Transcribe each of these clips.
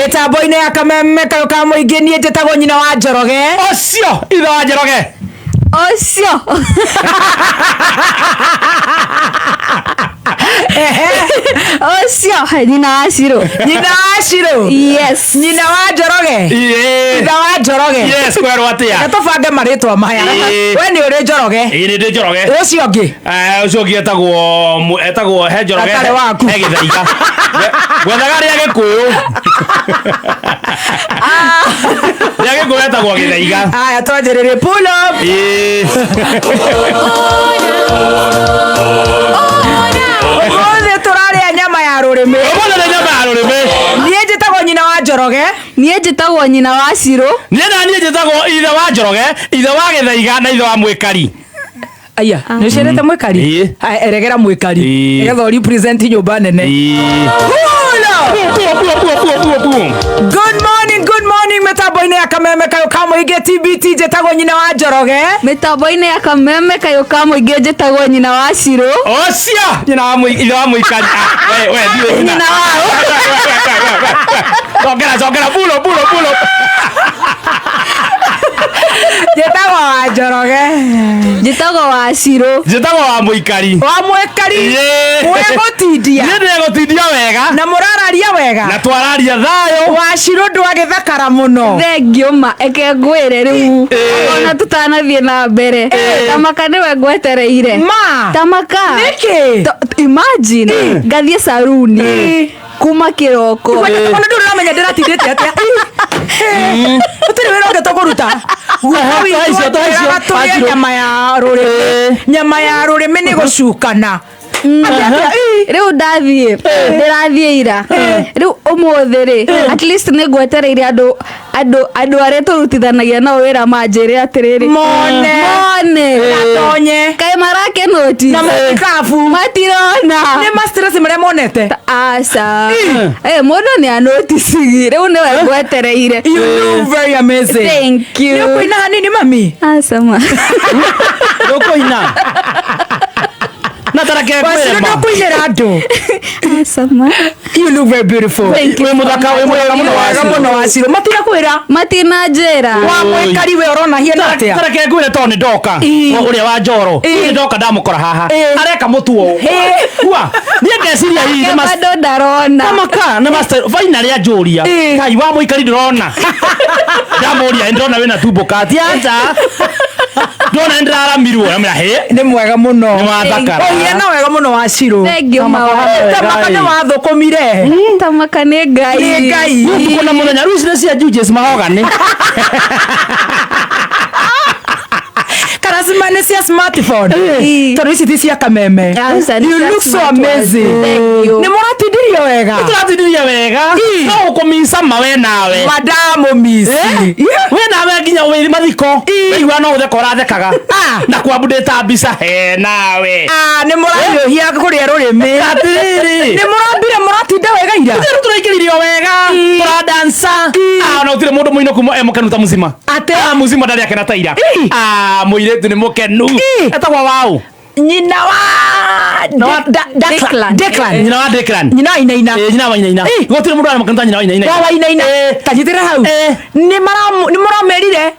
Mĩtambo-inĩ ya Kameme kayũ ka mũingĩ, niĩ njĩtagwo nyina wa Njoroge. Ũcio ithe wa Njoroge. Ũcio. Ũcio nyina wa Shiro. Nyina wa Shiro. Yes. Nyina wa Njoroge. Ĩĩ. Ithe wa Njoroge. Yes, kwerwo atĩa? Reke tũbange marĩtwa maya. Ĩĩ. We nĩ ũrĩ Njoroge. Ĩĩ, nĩ ndĩ Njoroge. Ũcio ũngĩ. Eh, ũcio ũngĩ etagwo etagwo he Njoroge. Atarĩ waku. He Gĩthaiga. Gwethaga rĩa Gĩkũyũ. Rĩa Gĩkũyũ etagwo Gĩthaiga. Aya twanjĩrĩrie pull up. Ĩĩ. Ũmũthĩ tũrarĩa nyama ya rũrĩmĩ. Ũmũthĩ nĩ nyama ya rũrĩmĩ. Niĩ njĩtagwo nyina wa Njoroge. Niĩ njĩtagwo nyina wa Shiro. Niĩ na niĩ njĩtagwo ithe wa Njoroge, ithe wa Gĩthaiga na ithe wa Mwĩkari. Aya, nĩ ũcerete Mwĩkari? Ĩĩ. Aya, eregera Mwĩkari. Ĩĩ. Nĩgetha ũ represent nyũmba nene. Ĩĩ. Pull up. Puo, puo, puo, puo, puo, puo. Good morning, good morning mĩtambo-inĩ ya Kameme kayũ ka mũingĩ TBT njĩtagwo nyina wa Njoroge. Mĩtambo-inĩ ya Kameme kayũ ka mũingĩ njĩtagwo nyina wa Shiro. Ũcio nyina wa ithe wa Mwĩkari. Ah, we, we, ndiũĩ Nyina wa We, we, we, we, we, we, we. Cokera, cokera, pulo, pulo, pulo. Njĩtagwo wa Njoroge. Njĩtagwo wa Shiro. Njĩtagwo wa Mwĩkari. Wa Mwĩkari. Ĩĩ. Wĩgũtindia. Niĩ ndĩgũtindia wega. Na mũrararia wega. Na twararia thayũ. Wa Shiro ndwagĩthakara mũno. Thengiũ ma eke ngwĩre rĩu ona tũtanathiĩ na mbere tamaka nĩwe ngwetereire. Ma. Tamaka. Nĩkĩ? Imagine ngathiĩ saruni kuma kĩroko. Ona ndũrĩ ũramenya ndĩratindĩte atĩa. Gũtirĩ wĩra ũngĩ tũkũruta. Tũhaicio, tũhaicio. Tũrĩe Wanjirũ. nyama ya rũrĩmĩ. Nyama ya rũrĩmĩ nĩ gũcukana. Rĩu ndathiĩ ndĩrathiĩ ira rĩu ũmũthĩ rĩ at least nĩ ngwetereire andũ andũ andũ arĩa tũrutithanagia nao wĩra manjĩre atĩrĩrĩ Mone. mone Gatonye. kaĩ marakenoti Na mũtikabu. matirona. Nĩ ma stress marĩa monete. Aca. Eh, mũndũ nĩ anoticigi rĩu nĩwe ngwetereire. You look very amazing. Thank you. Nĩ ũkũina hanini mami? Aca ma. Ndũkũina. Na tareke Wacirũ ngwĩre ma. ndũkũinĩra andũ. Aca ma. You look very beautiful. Thank you Wĩ mũthaka, wĩ mũthaka mũno Wega Wacirũ. mũno Wacirũ. Matirakwĩra. Matinanjĩra. Wa Mwĩkari we ũrona hiana atĩa? Tareke ngwĩre tondũ nĩ ndoka. Ĩĩ. Ũrĩa wa Njoro. Ĩĩ. Nĩ ndoka ndamũkora haha. Ĩĩ. Areka mũtuo. Hua. Niĩ ngeciria hihi nĩ mas- Bado ndarona. Tamaka nĩ master finally anjũria. Ĩĩ. Kai wa Mwĩkari ndĩrona. Ndamũria ndĩrona wĩna tumbo kati acha. Ndona nĩ ndĩraramirwo. Ndamwĩra hĩ. Nĩ mwega mũno. Nĩ wathakara. Ũhiana wega mũno Wacirũ. Thank you ma. Tamaka nĩ wathũkũmire. Tamaka nĩ Ngai. Nĩ Ngai. Ũtukũ na mũthenya rĩu ici nĩ cia Judges mahogany. Kana nĩ cia smartphone. Ĩĩ. Tondũ ici ti cia Kameme. Aca, nĩ You cia look so smartwatch. amazing. Thank you. Nĩ mũratindirio wega. Tũratindirie wega. No ũkũmicama we nawe. Madamu misi. We nawe nginya wĩ mathiko. Waigua no gũtheka ũrathekaga. Ah. Na kwambundĩta mbica he nawe. Ah, nĩ mũrahiũhia kũrĩa rũrĩmĩ. Atĩrĩrĩ. Nĩ mũrambire mũratinda wega ira. Rĩu tũraingĩririo wega. Tũradansa. Ah, ona gũtirĩ mũndũ mũinũku e mũkenu ta mũcima. Atĩ? Ah, mũcima ndarĩ akena ta ira. Ĩ. Ah, mũirĩtu nĩ mũkenu. Ĩ. Etagwo waũ. Nyina wa Declan. Declan. Nyina wa Declan. Nyina wa Inaina. Ĩ, nyina wa Inaina. Ĩ. Gũtirĩ mũndũ arĩ mũkenu ta nyina wa Inaina. Wa Wainaina. Tanyitĩra hau. Nĩ mũramerire.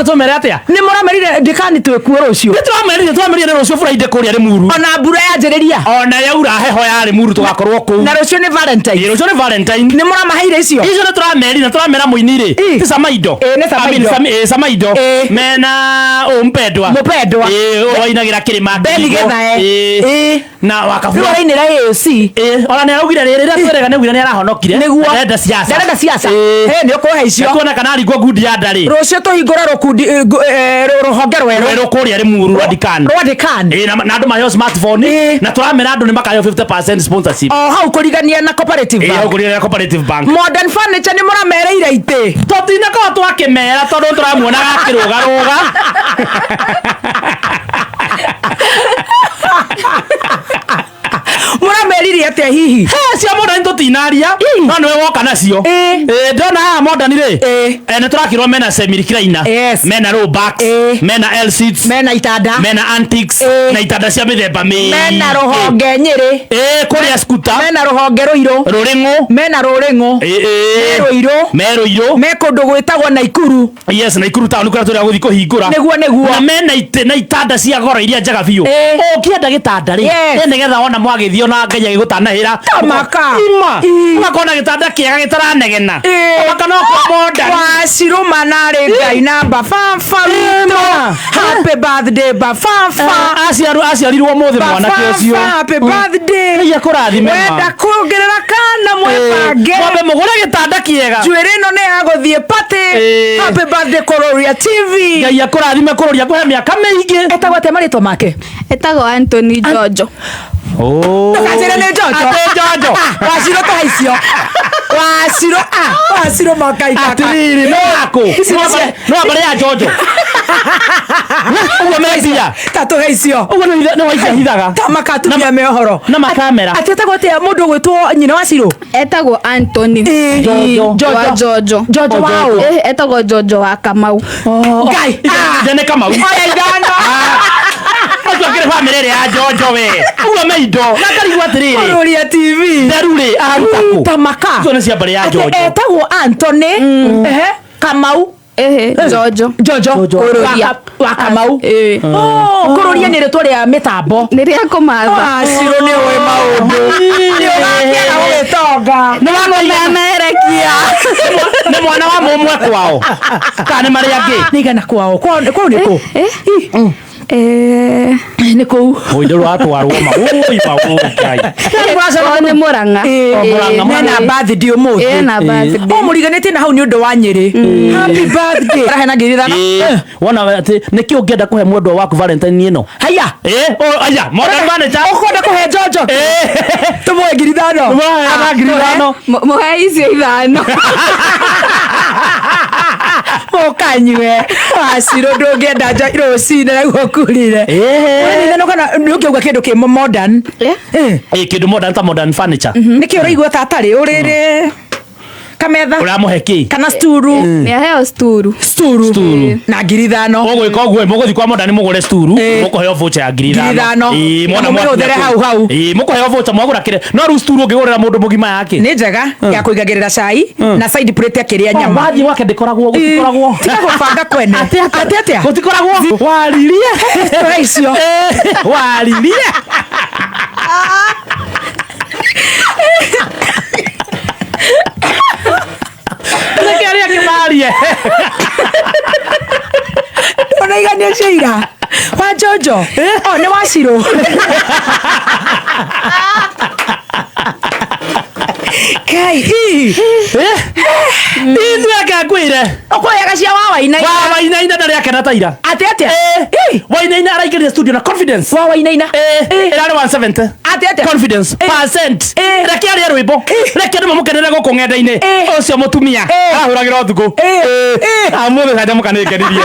Tũmere atĩa? Nĩ mũramerire ndikani twĩkuo rũciũ. Nĩ tũramerire tũramerire nĩ rũciũ Friday kũrĩa Rĩmuru. Ona mbura yanjĩrĩria. Ona yaura heho ya Rĩmuru tũgakorwo kũu. Na rũciũ nĩ Valentine. Ĩ, rũciũ nĩ Valentine. Nĩ mũramaheire icio. Icio nĩ tũramerire na tũramera mũini rĩ. Ĩ. Ti Samaindo. Ĩ, nĩ Samaindo. I mean, ĩ, Samaindo. Ĩ. Mena ũ mpendwa. Mũpendwa. Ĩ, ũyũ wainagĩra kĩrĩma Ben Kirigo. Githae. Ĩ. Ĩ. Na Rĩu wakabura. arainĩra AOC. Ĩ, ona nĩ araugire rĩrĩ rĩrĩa twerega nĩ augire nĩ arahonokire. Nĩguo. Ndarenda siasa. Ndarenda siasa. Ĩ. Ĩ, nĩ ũkũhe icio. Tuona kana aringwo ngundi ya nda rĩ. Rũciũ tũhingũre rũkundi rũhonge rwerũ. Rwerũ kũrĩa Rĩmuru rwa Dikan. Rwa Dikan. Ĩ, na andũ maheo smartphone Ĩ. na tũramera andũ nĩ makaheo 50% sponsorship. O hau kũrigania na Cooperative Ĩ, Bank. hau kũrigania na Cooperative Bank. Modern Furniture nĩ mũramereire itĩ. Tũtinakorwo twakĩmera tondũ tũramuonaga akĩrũgarũga. Mũramerire Tũraria atĩa hihi? He, cia modern tũtinaria no nĩwe woka nacio. Ĩ. Ĩ, ndona haha modern rĩ, Ĩ. nĩ tũrakĩrwo mena semi recliner, Yes. mena row backs, Ĩ. mena L seats, Mena itanda. mena antics, Ĩ. na itanda cia mĩthemba mĩingĩ. Mena rũhonge Nyĩrĩ. Ĩ, kũrĩa skuta. Mena rũhonge Rũirũ. Rũrĩng'ũ. Mena Rũrĩng'ũ. Ĩ, ĩ. Me Rũirũ. Me Rũirũ. Me kũndũ gwĩtagwo Naikuru. Yes, Naikuru town kũrĩa tũrĩa gũthiĩ kũhingũra. Nĩguo, nĩguo. Na mena itĩ na itanda cia goro iria njega biũ. Ĩ. Ũngĩenda gĩtanda rĩ, Yes. ĩ, nĩgetha wona mwagĩthiĩ ona Ngai agĩgũtanahĩra. Tamaka. Ima. Ĩ. Ũgakorwo na gĩtanda kĩega gĩtaranegena. Ĩ. Tamaka no kwa modern. Wacirũma narĩ Ngai na bababa witũ. Ĩma. Happy birthday bababa. Aciarirwo ũmũthĩ mwanake ũcio. Bababa, happy birthday. Ngai akũrathime ma. Wenda kuongerera kana mwĩbange. Mwambe mũgũre gĩtanda kĩega. Njuĩrĩ ĩno nĩ ya gũthiĩ party. Ĩ. Happy birthday Kũrũria TV. Ngai akũrathime kũrũria kũhe mĩaka mĩingĩ. Etagwo atĩa marĩtwa make? Etagwo Anthony Jojo. Ndũkanjĩre nĩ Jojo. Atĩ Jojo. Ah, Wacirũ tũhe icio. Wacirũ, ah, wacirũ makai kaka. Atiriri no waku. Ici nĩ cia- No wambare ya Jojo. Ũguo mendia. Ta tũhe icio. Ũguo nĩ waicia hithaga. Ta makatumia me ũhoro. Na makamera. Atĩ etagwo atĩa mũndũ ũgwĩtwo nyina wa Cirũ? Etagwo Anthony. Jojo. Wa Jojo. Jojo wa ũ? Etagwo Jojo wa Kamau. Ngai. Ah. Ithe nĩ Kamau. Oya ithano. Ũcio akĩrĩ bamĩrĩ ĩrĩa ya Jojo we. Ũguo me indo. Na ngarigwo atĩrĩrĩ. Kũrũria TV. Theru rĩ aruta kũ? Tamaka. Icio nĩ cia mbarĩ ya Atĩ Jojo. etagwo Anthony. Ehe. Kamau. Ehe, Jojo. Jojo. Kũrũria. Wa Kamau. Ĩ. Oh, kũrũria nĩ rĩtwa rĩa mĩtambo. Nĩ rĩa kũmatha. Wacirũ nĩ ũĩ maũndũ. Nĩ ũgakĩaga gũgĩtonga. Nĩ wa Kũmemerekia. Nĩ mwana wa mũmwe kwao. Kana nĩ marĩ angĩ? Nĩ igana kwao. Kwao kwao nĩ kũ? Eh? Eh, Nĩ kũu. Oi ndũrũ atwarwo ma. Oi ma oi Ngai. kwao nĩ Mũrang'a. Ĩ, Mũrang'a, mena birthday ũmũthĩ. Ĩ, na birthday. O mũriganĩtie na hau nĩ ũndũ wa Nyĩrĩ. Happy birthday. Arahena ngiri ithano. Ĩ, wona atĩ nĩkĩ ũngĩenda kũhe mwendwa waku Valentine ĩno? Haya. Ĩ, o aya, modern manager. Ũkwenda kũhe Jojo? Ĩ. Tũmũhe ngiri ithano. Tũmũhe ngiri ithano. Mũhe icio ithano. Mũkanyue. Wacirũ ndũngĩenda njo rũcinĩ naguo kurire. Ĩ. Ithano kana nĩ ũngĩauga kĩndũ kĩ modern. Eh? Eh. Ĩ, kĩndũ modern ta modern furniture. Nĩkĩ ũraigua ta atarĩ ũrĩrĩ kametha Ũramũhe kĩ? kana sturu. Nĩ aheo sturu. Sturu. Sturu. Na ngiri ithano. Ũgwĩka ũguo mũgũthiĩ kwa modern mũgũre sturu, Ĩ. mũkũheo voucher ya ngiri Ngiri ithano. ithano. Ĩ, Na mwona mũmĩhũthĩre mwakinya hau kũu. hau. Ĩ, mũkũheo voucher mwagũra kĩrĩa. No rĩu sturu ũngĩgũrĩra mũndũ mũgima yake. Nĩ njega ya kũigagĩrĩra cai na side plate akĩrĩa nyama. Wathiĩ gwake ndĩkoragwo gũtikoragwo. Tiga gũbanga kwene. Atĩ Atĩ atĩa? Gũtikoragwo. Waririe. Tũhe icio. Ĩ, Waririe. Reke arĩa angĩ marie. Ũnaigania cio ira. Wa Jojo. O nĩ wa Cirũ. Kai. ii. Ithuĩ ake ngwĩre. Ũkũheaga cia wa Wainaina. Wa Wainaina ndarĩ akena ta ira. Atĩ atĩa? Ii. Wainaina araingĩrire studio na confidence. Wa Wainaina. Ĩ, ĩrarĩ 170. Atĩ atĩa? Confidence. Ĩ. Percent. Ĩ. Reke arie rwĩmbo. Reke andũ mamũkenere gũkũ ng'enda-inĩ. Ĩ. Ũcio mũtumia. Ĩ. Arahũragĩra ũtukũ. Ĩ. Ĩ. Ũmũthĩ canjamũka nĩ ngenirie.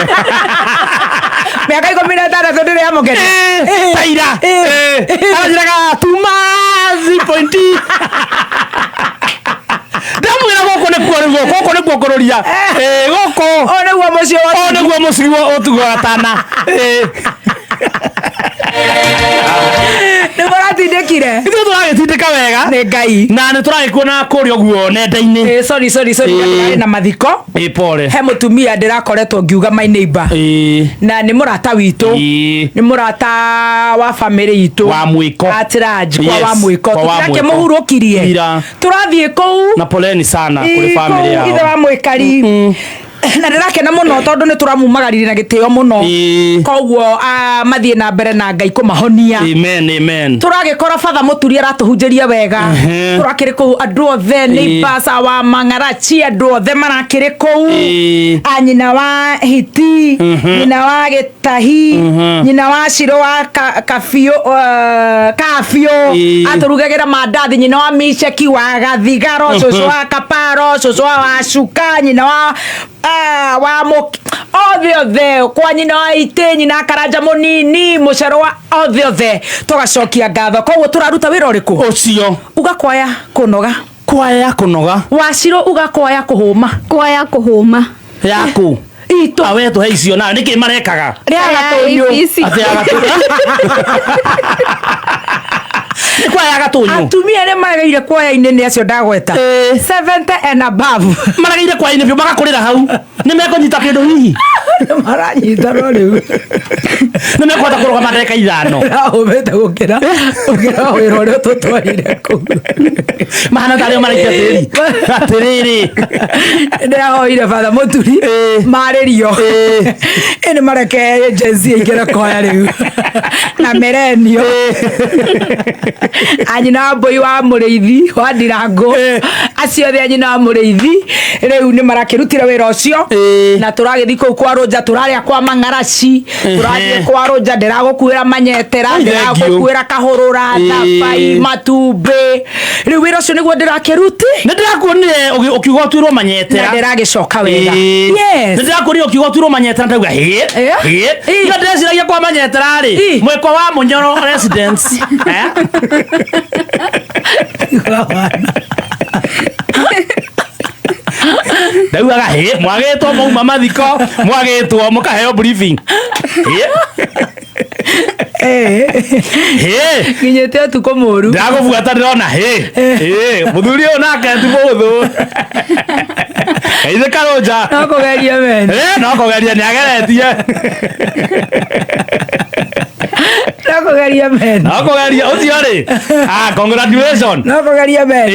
Mĩaka 16 ndĩrĩ yamũkenia. Ĩ, ta ira. Ĩ. Ĩ. Aranjĩraga tumazi pointi. Ndamwĩra gũkũ nĩkuo rĩu gũkũ nĩkuo kũrũria. Ĩ, gũkũ. Ũyũ nĩguo mũciĩ wa Ũyũ nĩguo mũciĩ wa ũtugo wa tana. Ĩ. Nĩguo ũratindĩkire. Ithuĩ tũragĩtindĩka wega. Nĩ Ngai. Na nĩ tũragĩkuona kũrĩa ũguo nenda-inĩ. Eh, sorry sorry sorry Ĩ. ndĩrarĩ na mathiko. Ĩ, pole. He mũtumia ndĩrakoretwo ngiuga my neighbor. Ĩ. Na nĩ mũrata witũ. Ĩ. Nĩ mũrata wa famĩlĩ itũ. Wa mwĩko. At large, kwa Yes, wa mwĩko. kwa wa mwĩko. Tũtirakĩmũhurũkirie. Ira. Tũrathiĩ kũu. Na poleni sana kũrĩ Ĩ, famĩlĩ kũu yao. ithe wa mwĩkari. Na ndĩrakena mũno tondũ nĩ tũramumagaririe na gĩtĩo mũno. Ĩ. Koguo mathiĩ na mbere na Ngai kũmahonia. Amen, amen. Tũragĩkora batha mũturi aratũhunjĩria wega. Ehe. Tũrakĩrĩ kũu andũ othe neighbors wa mang'arachi andũ othe marakĩrĩ kũu. Ĩ. A nyina wa hiti, nyina wa gĩtahi, nyina wa Cirũ wa kabiũ, kabiũ. Ĩ. Atũrugagĩra mandathi, nyina wa miceki wa gathigaro, cũcũ wa kaparo, cũcũ wa wacuka, nyina wa wa Othe othe kwa nyina wa ite, nyina Karanja munini, mucero wa othe othe tugacokia ngatho. Koguo turaruta wira uriku? Ucio. Uga kwaya kunoga. Kwaya kunoga. Waciro uga kwaya kuhuma. Kwaya kuhuma. Yaku. Itu. Awe tuhe icio na niki marekaga? Ria gatunyu. Ati agatunyu. Nĩ kwaya gatunyu. Atumia arĩa maregeire kwaya-inĩ nĩ acio ndagweta. 70 and above. Maregeire kwaya-inĩ biũ magakurĩra hau. Nĩ mekũnyita kĩndũ hihi? Maranyita no rĩu. Nĩ mekũhota kũrũgama ndagĩka ithano. Rahũmĩte gũkĩra wĩra ũrĩa tũtwarire kũu. Mahana tarĩo maraikia tĩri. Atĩrĩrĩ. Ndĩrahoire Father Mũturi marĩrio. Ĩ nĩ mareke Gen Z ĩingĩre kwaya rĩu. Na merenio. Anyina wa mbũi wa mũrĩithi wa Ndirango. Acio othe anyina wa mũrĩithi rĩu nĩ marakĩrutire wĩra ũcio. Na tũragĩthiĩ kũu kwa Rũnja, tũrarĩa kwa Mang'araci, tũrathiĩ kwa Rũnja, ndĩragũkuĩra manyetera, ndĩragũkuĩra kahũrũra, thabai, matumbĩ. Rĩu wĩra ũcio nĩguo ndĩrakĩruti. Nĩ ndĩrakuonire ũkiuga ũtuĩrwo manyetera. Na ndĩragĩcoka wega. Yes. Nĩ ndĩrakuonire ũkiuga ũtuĩrwo manyetera ndauga hĩ. Hĩ. Nĩ ndĩreciragia kwa manyetera rĩ. Mwĩkwa wa Mũnyoro residence. Ndaugaga hĩ, mwagĩtwo mauma mathiko, mwagĩtwo mũkaheo briefing. Hĩ. Hĩ. Nginyĩte ũtukũ mũru. Ndagũbuata ndĩrona hĩ. Hĩ, mũthuri ũyũ nake ti mũhũthũ. Kaithe Karũnja. No kũgeria meni. No kũgeria nĩ ageretie. No kũgeria meni. No kũgeria ũcio rĩ. Ah, congratulations. No kũgeria meni.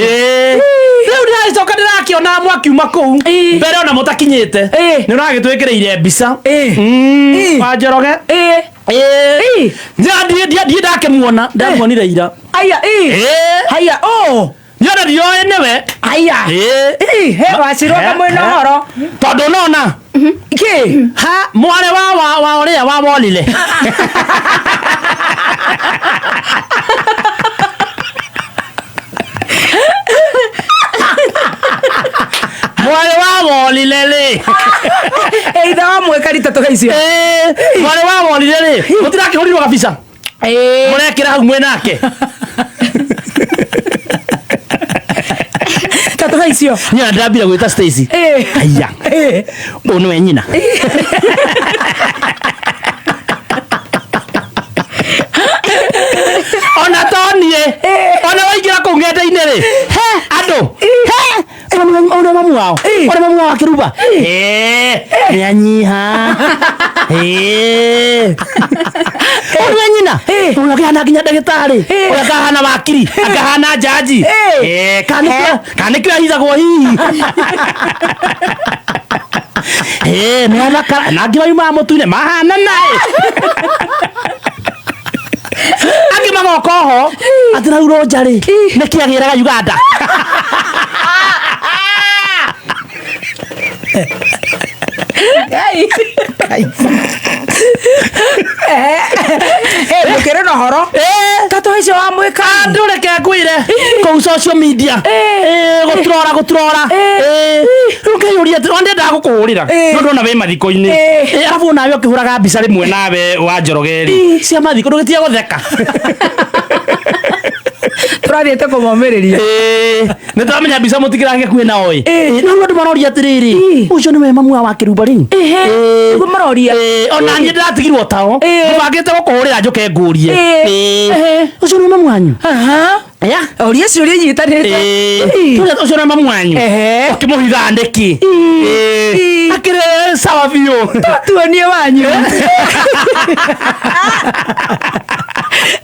Rĩu ndĩragĩcoka ndĩrakĩona mwakiuma kũu mbere ona mũtakinyĩte nĩ ũragĩtwĩkĩrĩire mbica wa Njoroge. Ndiĩ ndakĩmuona, ndamuonire ira. Aya, haya, oh. Nyona ndioĩ nĩwe. Aya. He Wacirũ kamwĩna ũhoro. Tondũ nona. Kĩ? Ha, mwarĩ wa ũrĩa wa wolile. Mwarĩ wa wolile rĩ. Ithe wa mwĩkari ta tũhe icio. Mwarĩ wa wolile rĩ. Mũtirakĩhũrirwo kabica. Mũrekĩra hau mwĩ nake. Ta tũhe icio. Nyina ndĩrambire gwĩta Stacy. Aya. Ũyũ nĩwe nyina. Ona to niĩ. Ona waingĩra kũu ng'enda-inĩ rĩ. He andũ. He. Ũyũ mamu wao. Ũyũ mamu wao akĩruba. Nĩ anyiha. Ũyũ nĩwe nyina. Ũyũ akĩhana nginya ndagĩtarĩ. Ũyũ akahana wakiri. Akahana jaji. Kana nĩkĩo ahithagwo hihi. Nĩ athakara. Na angĩ maumaga mũtu-inĩ mahana naĩ. Angĩ magoka oho. Atĩ rĩu Rũnja rĩ, nĩkĩ agĩraga Uganda? Mũkĩrĩ na ũhoro. Ta tũhe icio wa mwĩka. Andũ reke ngwĩre kũu social media. Gũturora gũturora. Rĩu ngeyũria atĩ ona ndendaga gũkũhũrĩra. No ndona wĩ mathiko-inĩ. Arabu nawe ũkĩhũraga mbica rĩmwe nawe wa Njoroge rĩ. Cia mathiko ndũgĩtige gũtheka. Tũrathiĩte kũmomĩrĩria. Nĩ twamenya mbica mũtikĩrage kuĩ nao ĩ. No rĩu andũ maroria atĩrĩrĩ, ũcio nĩwe mamu wa Kĩrumba rĩu? Nĩguo maroria. Ona niĩ ndĩratigirwo tao. Ndĩbangĩte gũkũhũrĩra njũke ngũrie. Ũcio nĩwe mamu wanyu? Ya. Oria ciũria inyitanĩte. Ũcio nĩwe mamu wanyu? Ũkĩmũhitha nĩkĩ? Akĩrĩ sawa biũ. Tuonie wanyu.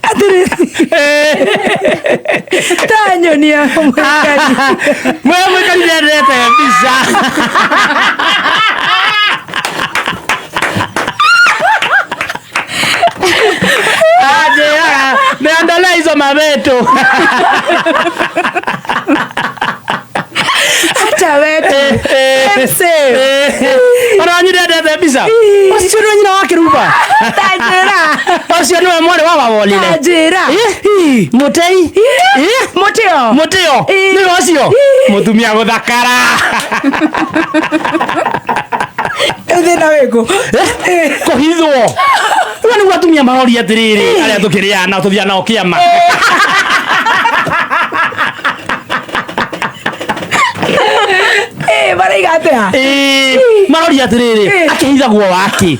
Atĩrĩrĩ. Ta nyonia mwĩkari. Mwĩkari nĩendete mbica. Anjĩraga nĩandolee hizo mabetu. Acha wetu. Ona wanyu nĩendete mbica. Ũcio nĩwe nyina wa Kĩrumba. Ta njĩra. Ũcio nĩwe mwarĩ wa Wawolile. Ta njĩra. Mũtei. Mũtĩo. Mũtĩo. Nĩwe ũcio. Mũtumia gũthakara. Nĩ thĩna wĩkũ? Kũhithwo. Ũguo nĩguo atumia maroria atĩrĩrĩ, arĩa tũkĩrĩaga nao tũthiaga nao kĩama. Ĩ, maraiga atĩa? Ĩĩ, maroria atĩrĩrĩ, akĩhithagwo wake.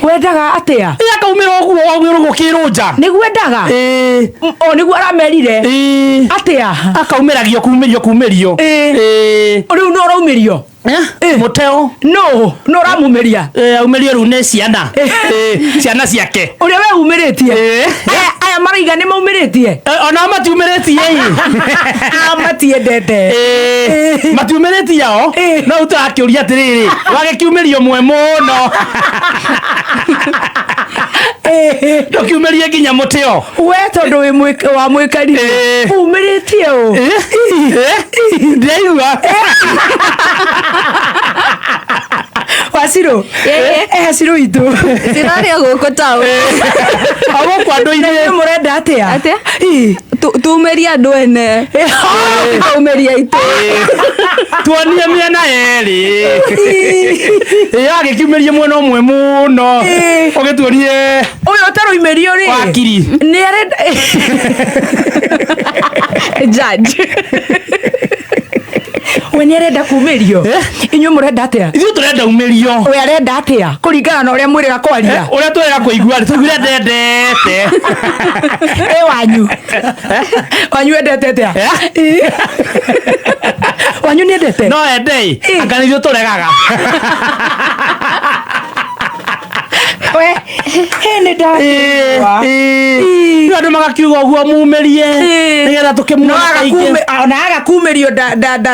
Wendaga atĩa? Ĩ, akaumĩra ũguo waumĩra ũguo kĩrũnja. Nĩguo endaga? Ĩĩ. O nĩguo aramerire? Ĩĩ. Atĩa? Akaumĩragio kumĩrio kumĩrio. Ĩĩ. Ĩĩ. Rĩu nũ ũraumĩrio? Eh? Mũteo. Nũ? Nũ ũramumĩria? Eh, aumĩrio rĩu nĩ ciana. Eh, ciana ciake. Ũrĩa we umĩrĩtie? Ĩĩ. Aya aya maraiga nĩ maumĩrĩtie? Eh, onao matiumĩrĩtie ĩ. Ah, matiendete. Eh, matiumĩrĩtie ao Ĩĩ. no rĩu tũrakĩũria atĩrĩrĩ wagĩkiumĩrio mwe mũno Ĩĩ. ndũkiumĩrie nginya mũtĩo We tondũ wĩ wa mwĩkari Ĩĩ. umĩrĩtie ũ? ndiraigua. Wacirũ. Ĩĩ. Eh, Wacirũ witũ. Ndĩrarĩa gũkũ taũ. Agũkũ andũ-inĩ. Inyuĩ mũrenda atĩa? Atĩa? Ĩĩ. Tumĩrie andũ ene. Aumĩrie aitũ. Tuonie mĩena yerĩ. Ĩ, agĩkiumĩrie mwena ũmwe mũno. Ĩĩ. Ũgĩtuonie Ũyũ ũtarũimĩrio rĩ. Wakiri. Nĩ arenda. Judge. We nĩ arenda kumĩrio. Inyuĩ mũrenda atĩa? Ithuĩ tũrenda umĩrio. We arenda atĩa? Kũringana na ũrĩa mwĩrĩga kwaria. Ũrĩa twega kũigua rĩ, tũiguire ndendete. Ĩ wanyu. Wanyu endete atĩa? Eh? Wanyu nĩ endete? No ende ĩ, anga nĩ ithuĩ tũregaga. We, he nĩ ndakĩigua. Rĩu andũ magakiuga ũguo mumĩrie Ĩĩ. nĩgetha No tũkĩmuona aga kaingĩ. ona aga kumĩrio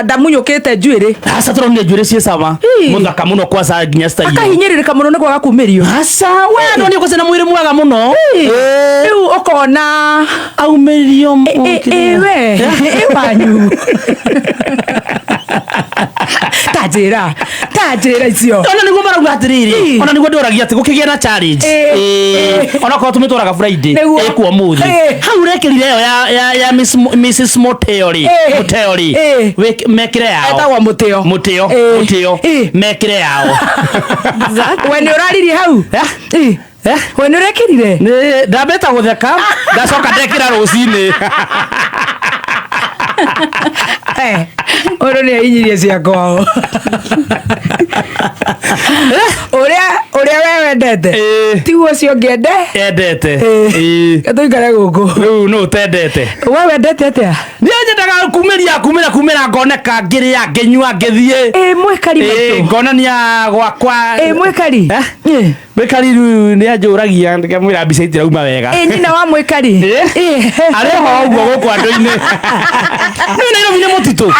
ndamunyũkĩte njuĩrĩ. Aca tũronire njuĩrĩ ciĩ cama. Ĩĩ. Mũthaka mũno kwaca nginya style. Akahinyĩrĩrĩka mũno nĩ kwaga kumĩrio. Aca we andũ nĩ ũkũcina mwĩrĩ mwega mũno. Ĩĩ. Rĩu ũkona Aumĩrio ĩ we ĩ wanyu. Ta njĩra, ta njĩra icio. Ona nĩguo marauga atĩrĩrĩ, Ĩĩ. ona nĩguo ndĩũragia atĩ gũkĩgĩa na challenge. Ĩĩ. Ĩĩ. Onakorwo tũmĩtwaraga Friday, Nĩguo. ĩkuo ũmũthĩ. Ĩĩ. Hau ũrekĩrire ĩyo ya Mrs. Moteo rĩ, Ĩĩ. Moteo rĩ, Ĩĩ. mekĩre yao. Etagwo Mũtĩo. Mũtĩo, Ĩĩ. Mũtĩo, Ĩĩ. mekĩre yao. We nĩ ũraririe hau? Eh? Ĩĩ. Eh? We nĩ ũrekĩrire? Nĩ ndambĩte gũtheka ndacoka ndekĩra rũcinĩ. Eh, ũyũ nĩ ahinyirie cia kwao. Ũrĩa ũrĩa we wendete Ĩĩ. tiguo ũcio ũngĩ ende. Endete. Ĩĩ. Ĩĩ. Tũikare gũkũ. Rĩu nũ ũtendete? We wendete atĩa? Niĩ nyendaga kumĩria kumĩra kumĩra ngoneka ngĩrĩa ngĩnyua ngĩthiĩ. Ĩ mwĩkari Ĩĩ, maitũ. ngonania gwakwa. Ĩ mwĩkari. Eh? Ĩ. Mwĩkari rĩu nĩ anjũragia ngamwĩra mbica itirauma wega. Ĩ nyina wa mwĩkari. Ĩ? Ĩ. Arĩ ho ũguo gũkũ andũ-inĩ. Nĩ Nairobi nĩ mũtitũ.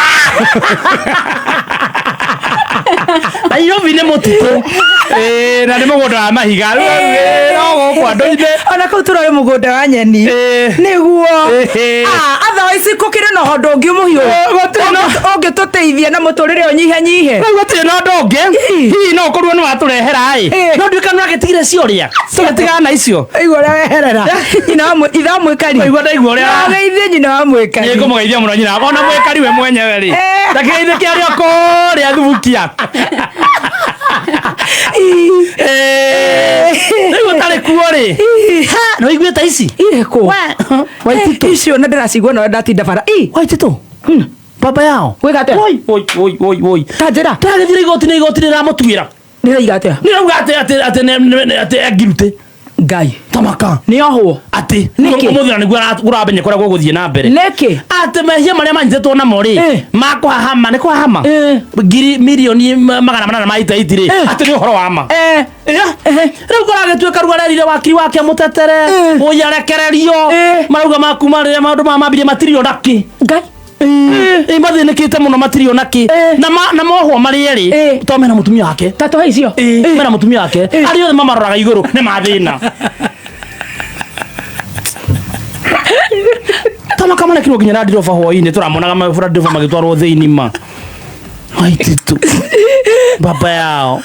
Nairobi nĩ mũtitũ. Ĩĩ, na nĩ mũgũnda wa mahiga. Rĩu ĩ, no gũkũ andũ-inĩ. Ona kũu tũrarĩ mũgũnda wa nyeni. Ĩ. Nĩguo. Ĩ. Ah, otherwise gũkĩrĩ na ũndũ ũngĩ mũhiũ. Gũtirĩ na- Ũngĩtũteithia na mũtũrĩre ũnyihanyihe. Rĩu gũtirĩ na ũndũ ũngĩ. Hihi no ũkorwo nĩ watũrehera ĩ. Ĩ. No nduĩka nĩ ũragĩtigire cio ũrĩa. Tũgĩtigana na icio. Igua ũrĩa weherera. Nyina wa ithe wa mwĩkari. Waigua ndaigua ũrĩa- Nogeithie nyina wa mwĩkari. Nĩ ngũmũgeithia mũno nyina ona mwĩkari we mwenyewe rĩ. Eh. Ndakĩgeithĩke arĩ o kũrĩa thubukia. Rĩu ũtarĩ kuo rĩ. Ha, nĩ waiguĩte ici? Irĩkũ? Waititũ. Icio na ndĩracigua na ndatinda bara. Ĩ. Waititũ. Baba yao. Wĩka atĩa? Woi, woi, woi, woi, woi. Ta njĩra. Tũragĩthiĩ igoti-inĩ, igoti rĩramũtuĩra. Nĩraiga atĩa? Nĩrauga atĩ atĩ atĩ atĩ engirutĩ. Ngai. Tamaka. Nĩ ohwo. Atĩ. Nĩkĩ? Ũmũthĩ na nĩguo ũramenya kũrĩa gũgũthiĩ na mbere. Nĩkĩ? Atĩ mehia marĩa manyitĩtwo namo rĩ, Eh. ma kũhahama, nĩ kũhahama? Eh. Ngiri mirioni 880 rĩ, Eh. atĩ nĩ ũhoro wa ma. Eh. Rĩu kũragĩtuĩka rĩu arerire wakiri wake amũtetere, Eh. ũyũ arekererio. Eh. Marauga makuma rĩrĩa maũndũ maya mambirie matirĩ ona kĩ. Ngai. Ĩ, mathĩnĩkĩte mũno matirĩ ona kĩ. Eh. Na mohwo marĩ erĩ, Eh. to mena mũtumia wake. Ta tũhe icio. Ĩ, mena mũtumia wake. Arĩa othe mamaroraga igũrũ nĩ mathĩna. Tamaka marekirwo nginya Land Rover hwainĩ tũramonaga Land Rover magĩtwarwo thĩinĩ ma. Waititu. Baba yao.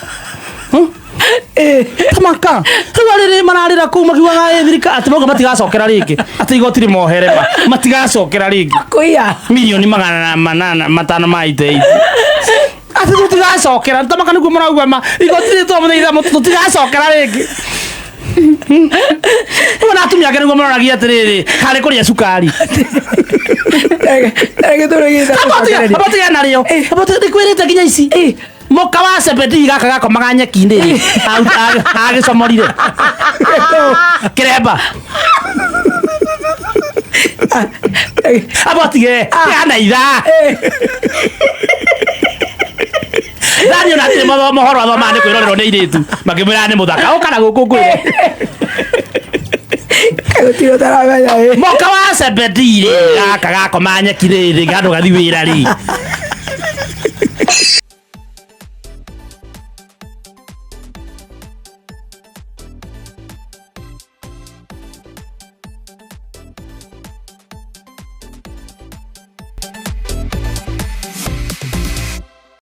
Tamaka. Rĩu arĩrĩ mararĩra kũu makiugaga ĩ thirikari atĩ mauga matigacokera rĩngĩ. Atĩ igoti rĩmohere ma. Matigacokera rĩngĩ. Kũiya. Mirioni 805 ma ite. Atĩ tũtigacokera nĩtamaka nĩguo mũrauga ma igoti rĩtwa mũthenya tũtigacokera rĩngĩ. Ũguo na atumia ake nĩguo maroragia atĩrĩrĩ harĩ kũrĩa cukari. Abotiga narĩo ndikwĩrĩte nginya ici mũka wa Zebedii gaka gakomaga nyeki-inĩ rĩ agĩcomorire kĩremba abotige tigana ithaa Dani ona atirĩ mohoro athomaga nĩ kwĩrorerwo nĩ airĩtu makĩmwĩra nĩ mũthaka ũka na gũkũ ngwĩre. Gũtirĩ ũtaramenya ĩ. Mũka wa Zebedii rĩ gaka gakoma nyeki rĩ rĩ handũ gathi wĩra rĩ.